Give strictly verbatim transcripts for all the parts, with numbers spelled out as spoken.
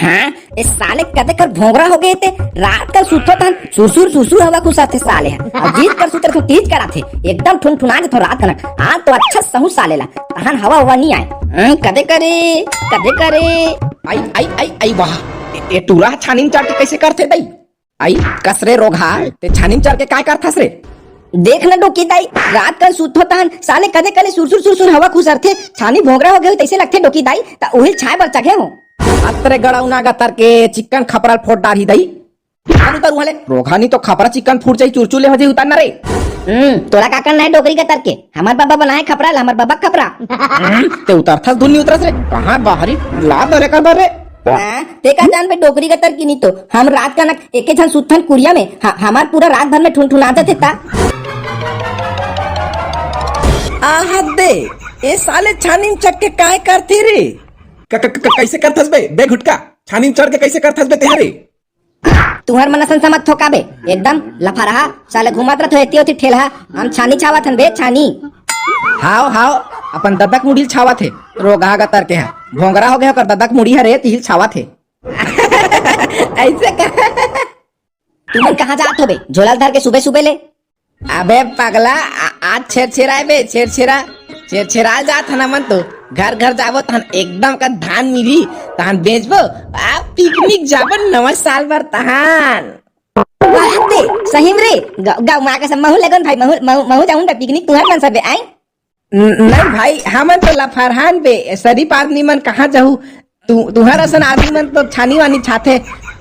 हाँ, ए साले कते कर भोंगरा हो गए थे। रात कर सुतत हन, सुसुर सुसुर हवा खुसरथे साले ह। अउ जीत कर सुतत हन, तीज कराथे। एकदम ठुनठुना जथो रात कनक। आज तो अच्छा सहूँ साले ला। तहन हवा हवा नी आए। हम्म, कते करे, कते करे। आई, आई, आई, आई, वाह। ए, ए टूरा छानी म चढ़ के कइसे करथे दई? आई, कस रे रोगहा, ते छानी म चढ़ के काय करथस रे? देख न डोकी दाई, रात कन सुतथो तहन साले कदे कले सुरसुर सुरसुर हवा खुसरथे, छानी भोंगरा हो गे हो तइसे लगथे डोकी दाई, त उहिल छाय बर चघे हो। अतरे गड़ौना गतर के चिक्कन खपरा ल फोड़ डारही दई। अनु तर उहले रोगहा नी तो खपरा चिक्कन फूट जाई, चुरचुर ले हो जाई उतार न रे। हम्म, तोला का करना हे डोकरी गतर के? हमर बाबा बनाए खपरा ल, हमर बाबा खपरा। हम्म, ते उतरथस धुन नी उतरस रे, कहाँ बाहरी ला दरे कर बर रे? हाँ, ते का जानबे डोकरी गतर की नी तो, हम रात कनक एके झन सुतथन कुरिया में, ह-, हमार पूरा रात भर में ठुनठुना जाथे ता। आहा दे, ए साले छानी म चढ़ के काय करथे रे? क-, क-, क-, कइसे करथस बे, बे घुटका? छानी म चढ़ के कइसे करथस बे तेहा रे? तुहर मन असन समझ थो का बे, एकदम लफरहा, साले घूमत रथो एती ओती ठेलहा, हम छानी छावत हन बे, छानी। हाव, हाव, अपन ददक मुड़ी ल छावत हे, रोगहा गतर के ह, भोंगरा हो गे ओकर ददक मुड़ी ह रे, तिहिल छावत हे। अइसे का? तुमन कहाँ जात हो बे? झोला ल धर के सुबे सुबे ले। अबे पगला, आ-, आज छेरछेरा हे बे, छेरछेरा। छेरछेरा जात हन हमन तो। घर घर जाबो तहन एकदम का धान मिली, तहन बेचबो, आ पिकनिक जाबो नवा साल बर तहन। वाह बे, सही म रे। ग-, गऊ माँ कसम, महू लेगोन भाई, महू, महू, महू जाहूँ बे पिकनिक तुहर मन सबे, आई? न-, नहीं भाई, हमन तो लफरहान बे, शरीफ आदमी मन कहाँ जाहू? तु-, तुहर असन आदमी मन तो छानी वानी छाथे।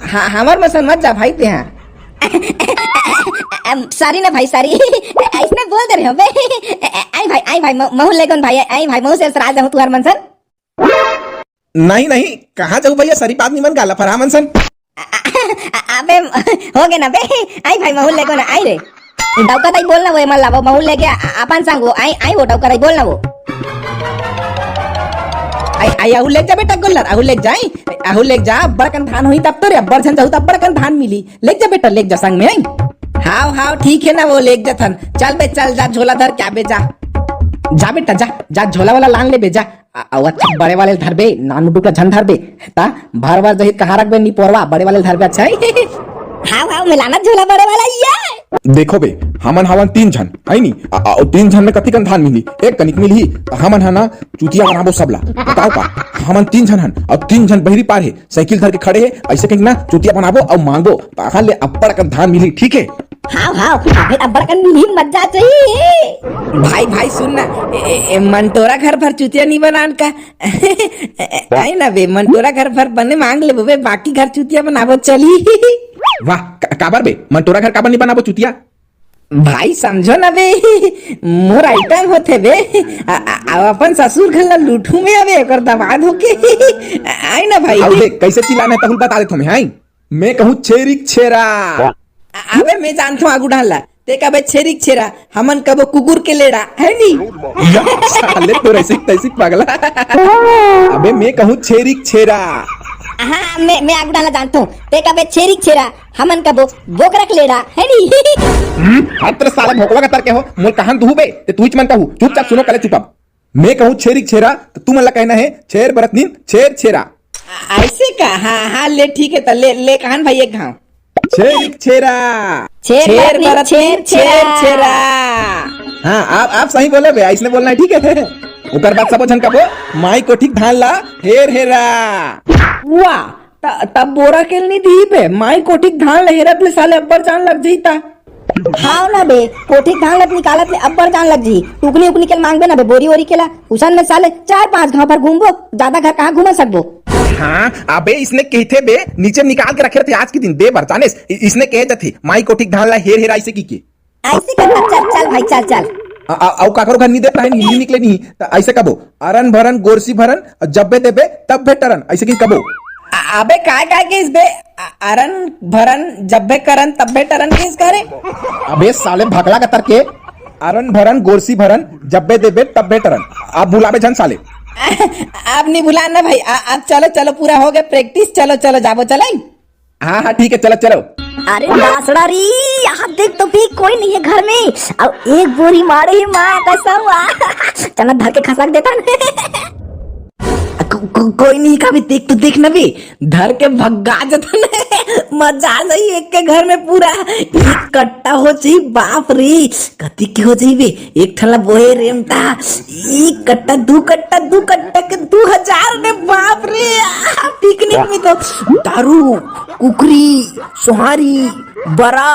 ह-, हमर मन असन मत जा भाई तेहा। अम, sorry ना भाई, sorry। अइसने बोल दे रहे हो बे। आई भाई, आई भाई, म-, महू लेगोन भाई, आई भाई, महू से सरा जाहूँ तुहर मन सन। नहीं, नहीं, कहाँ जाहू भैया, शरीफ आदमी मन गा लफरहा मन सन। अ-, अ-, अबे, हो गे ना बे, आई भाई, महू लेगोन, आई रे। डौका दाई बोल ना वो, एमन ला वो, महू लेगे, अ-, अपन संग वो, आई, आई वो, डौका दाई बोल ना वो। आई, आई, आहू लेग जा बेटा गोल्लर, आहू लेग जा, आई, आहू लेग जा, अब्बड़ कन धान होही तब तो रे, अब्बड़ झन जाहू त अब्बड़ कन धान मिली, लेग जा बेटा, लेग जा संग में, आई। हाव, हाव, ठीक हे ना वो, लेग जाथन, चल बे, चल जा, झोला धर के आबे जा, जा बेटा, जा, जा, झोला वाला लान ले बे, जा। आ, अउ अच्छा बड़े वाले ल धरबे, नानू टुकला झन धरबे, ता भर भर जही कहाँ रखबे निपोरवा, बड़े वाले ल धरबे, अच्छा है? हाव, हाव, मिलाना झोला बड़े वाला, ये। देखो बे, हमन हवन तीन झन, है नी? आ, आ, तीन झन में कतिकन धान मिलही? एक कनिक मिलही, त हमन ह ना चुतिया बनाबो सबला। बताओ का? हमन तीन झन हन, अउ तीन झन बहिरी पार हे, साइकिल धर के खड़े हे, अइसे कहिक ना चुतिया बनाबो अउ मांगबो, तहाँ ले अब्बड़ अकन धान मिलही, ठीक हे? हाव, हाव, अबे अब्बड़ अकन मिलही, मजा आ जाही। भाई, भाई, सुन ना, ए, ए, ए, मंटोरा घर भर चुतिया नी बनान का? आई ना बे, मंटोरा घर भर बने मांग लेबो बे, बाकी घर चुतिया बनाबो चली। वाह, का-, काबर बे, मंटोरा घर काबर नी बनाबो चुतिया? भाई समझो ना बे, मोर आइटम होथे बे, आ, आ, आ, अपन ससुर घर ला लूटहूँ में अबे, ओकर दमाद होके। आई ना भाई। अउ देख, कइसे चिल्लाना हे, तहूँ ल बता देथों मैं, हाय। मैं कहूँ छेरिक छेरा। आ, अबे मैं जानथों आगू डहर ला। ते कबे छेरिक छेरा, हमन कबो कुकुर के लेड़ा, है नी? या, साले तोर अइसे तइसे पगला। अबे मैं कहूँ छेरिक छेरा। हाँ, मैं, मैं आगू डहर ला जानथों। ते कबे छेरिक छेरा, हमन कबो बोकरा के लेड़ा, है नी? हम्म, हर तेरे साले भोकवा के तर के हो, मोल कहान दुहू बे, ते तुहीच मन कहू, चुपचाप सुनो कले चुपचाप। मैं कहूँ छेरिक छेरा, त तुमन ला कहना हे छेर बरतनीन छेर छेरा। अइसे का? हाँ, हाँ, ले ठीक हे, त ले, ले कहान भाई एक घाव। छेरिक छेरा। छेर छेर बरतनीन छेर छेरा। छेरा। हाँ, आप, आप सही बोले बे, अइसने बोलना हे, ठीक हे। ओकर बाद सबो झन कबो, माई कोठिक धान ला हेर हेरा। वाह, त, तब बोरा के ल नी दिही बे, माई कोठिक धान ला हेरत ले साले अब्बड़ जान लग जही ता। हाव ना बे, कोठिक धान ला निकालत ले अब्बड़ जान लग जही। टुकनी उकनी के ल मांगबे ना बे, बोरी ओरी के ला, उसन में साले चार पांच घाव भर घूमबो, जादा घर कहाँ घूम सकबो? हाँ, अबे इसने कहिथे बे, नीचे निकाल के रखे रथे आज के दिन, दे बर, जानेस? इ-, इसने कहे जथे, माई कोठिक धान ला हेर हेरा अइसे कहिके। अइसे कहिके, चल, चल भाई, चल, चल। अ-, अ-, अउ काकरो घर नी देत रहे, नी निकले नी, त अइसे कबो, अरन भरन, गोरसी भरन, जब्बे देबे, तब्बे टरन, अइसे कहिके कबो। अ-, अबे काय, काय कहिस बे? अ-, अरन भरन, जब्बे करन, तब्बे टरन कहिस का रे? अबे साले भकला के तर के, अरन भरन, गोरसी भरन, जब्बे देबे, तब्बे टरन। अब भुलाबे झन साले। अब नी भुलान ना भाई, आ, अब चलो, चलो, पूरा हो गे practice, चलो, चलो, जाबो, चलो। हाँ, हाँ, ठीक हे, चलो, चलो। अरे बासड़ा री, यहाँ देख तो भी कोई नहीं है घर में। अब एक बोरी मारे ही माँ कसम, आ, चना धर के खसक देथन। को, कोई नहीं का भी देख तो देख ना बे, धर के भग्गा जतन। मजा आ जाई एक के घर में पूरा। एक कट्टा हो जाई, बाप रे, कति के हो जाई बे, एक ठला बोहे रेमटा, एक कट्टा, दू कट्टा, दू कट्टा के दू हजार रे, बाप रे। आ, पिकनिक में तो दारू, कुकरी, सोहारी, बरा,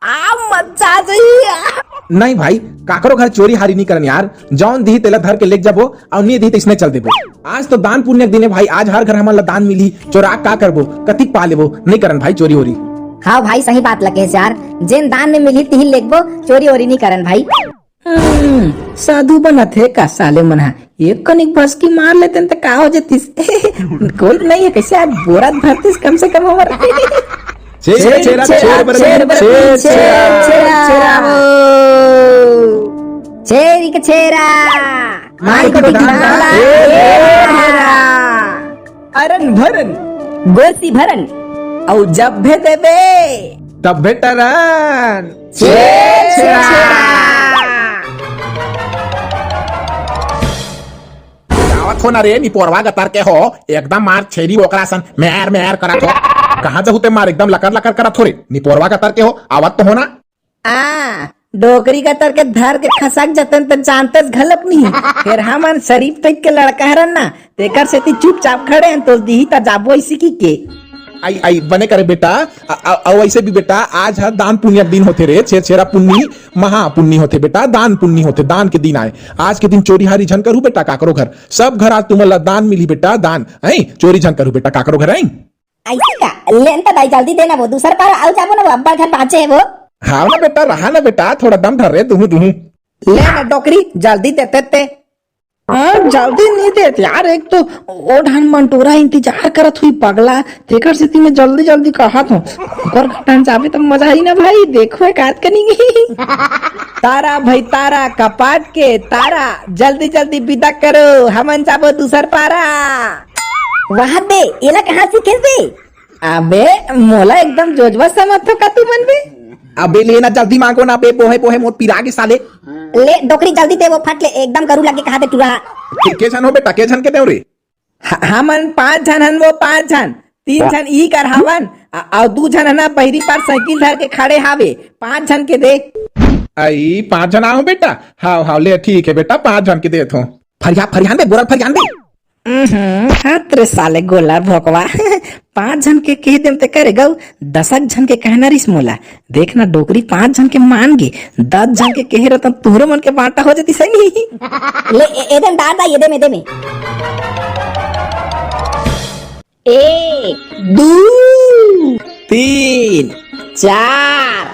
आ, मजा आ जाई। आ। नहीं भाई, काकरो घर चोरी हारी नहीं करन यार, जौन दिही तेला धर के लेग जाबो, अउ नहीं दिही त इसने चल देबो। आज तो दान पुण्य के दिन हे भाई, आज हर घर हमन ला दान मिलही, चोरा का करबो, कतिक पा लेबो, नहीं करन भाई चोरी ओरी। हाँ भाई, सही बात लगे यार, जेन दान में मिलही तिही लेगबो, चोरी ओरी नहीं करन भाई। हम्म, साधु बनत हे का साले मन हा, एक कनिक भसकी मार लेतेन त का हो जतिस? कोई नहीं है कैसे आज बोरा भरतिस कम से कम हमर। छेर, छेर, छेरा, छेर, छेर, बरन, छेर, बरन, छेर, छेर, छेरा, छेरा, छेरा। छेरा। छेरी के छेरा। माई को टिकाला। अरन भरन। गोसी भरन। अउ जब भे देबे। तब भे टरन। छेर छेरा। आवत हो ना रे निपोरवा गतर के हो, एकदम मार छेरी ओकरा सन मैर मैर करत हो। कहाँ जहू ते मार एकदम लकर लकर करत हो रे निपोरवा गतर के हो, आवत तो हो ना। आ, डोकरी गतर के धर के खसक जतन त जानतेस घलक नहीं। फेर हमन शरीफ टाइप के लड़का हरन ना, तेकर सेती चुपचाप खड़े हन, तो दिही त जाबो इसी की के। आई, आई, बने करे बेटा। अ-, अ-, अउ ऐसे भी बेटा, आज ह दान पुण्य के दिन होथे रे, छेरछेरा पुन्नी, महा पुन्नी होथे बेटा, दान पुन्नी होथे, दान के दिन आए। आज के दिन चोरी हारी झन करू बेटा काकरो घर, सब घर आज तुमन ला दान मिली बेटा, दान, हैं? चोरी झन करू बेटा काकरो घर, हैं? ऐसे का? लेन त दाई जल्दी देना वो, दूसर पार आउ जाबो ना वो, अब्बड़ झन बाँचे हे वो। हाँ ना बेटा, रहा ना बेटा, थोड़ा दम धर रे, दुहू, दुहू। ले ना डोकरी, जल्दी देते ते। हाँ, जल्दी नहीं देत यार, एक तो ओ ढान मंटोरा इंतजार करत हुई पगला, तेकर सेती मैं जल्दी जल्दी कहत हूँ। ओकर घटन जाबे त मजा ही ना भाई, देखो एक आध कनी। तारा भाई तारा, कपाट के तारा, जल्दी जल्दी विदा करो, हमन जाबो दूसर पारा। वाह बे, एला कहाँ सीखेस बे? अबे, मोला एकदम जोजवा समझथो का तुमन बे? अबे, ले ना, जल्दी मांगो ना बे, बोहे बोहे मोर पिरा गे साले। ले, डोकरी जल्दी दे वो फट ले, एकदम गरू लगे कहा दे टुरा। के, के झन हो बेटा, के झन के देव रे? ह-, हमन पांच झन हन वो, पांच झन। तीन हाँ। झन ई कर हावन, अ-, अउ दू झन ह ना बहिरी पार साइकिल धर के खड़े हावे। पांच झन के दे। आई, पांच झन आहो बेटा। हाव, हाव, ले, ठीक है बेटा, पांच झन के देत हो। फरिया, फरियान बे, बोरल फरियान बे। हम्म, हत रे साले गोला भोकवा। पांच झन के कह देम ते करे गऊ, दसक झन के कहना रिस मोला। देख ना डोकरी पांच झन के मान गे, दस झन के कहे रहतन तोहरो मन के बांटा हो जाती सही। ले, ए-, एदे में डार दा, एदे में, एदे में। एक, दू, तीन, चार,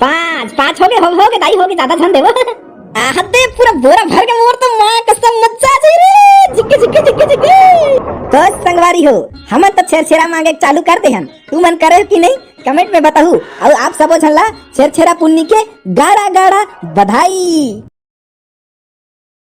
पांच, पांच हो गे, हो, हो गे, दाई हो गे, ज्यादा झन देवो। आहते पूरा बोरा भर के मोर तो मां कसम मचा जाई रे, जिग्गे, जिग्गे, जिग्गे, जिग्गे। तो संगवारी हो, हमन तो छेरछेरा मांगे चालू कर दे हन, तुमन करे कि नहीं? कमेंट में बताहू, अउ आप सबो झन ला छेरछेरा पुन्नी के गाड़ा गाड़ा बधाई।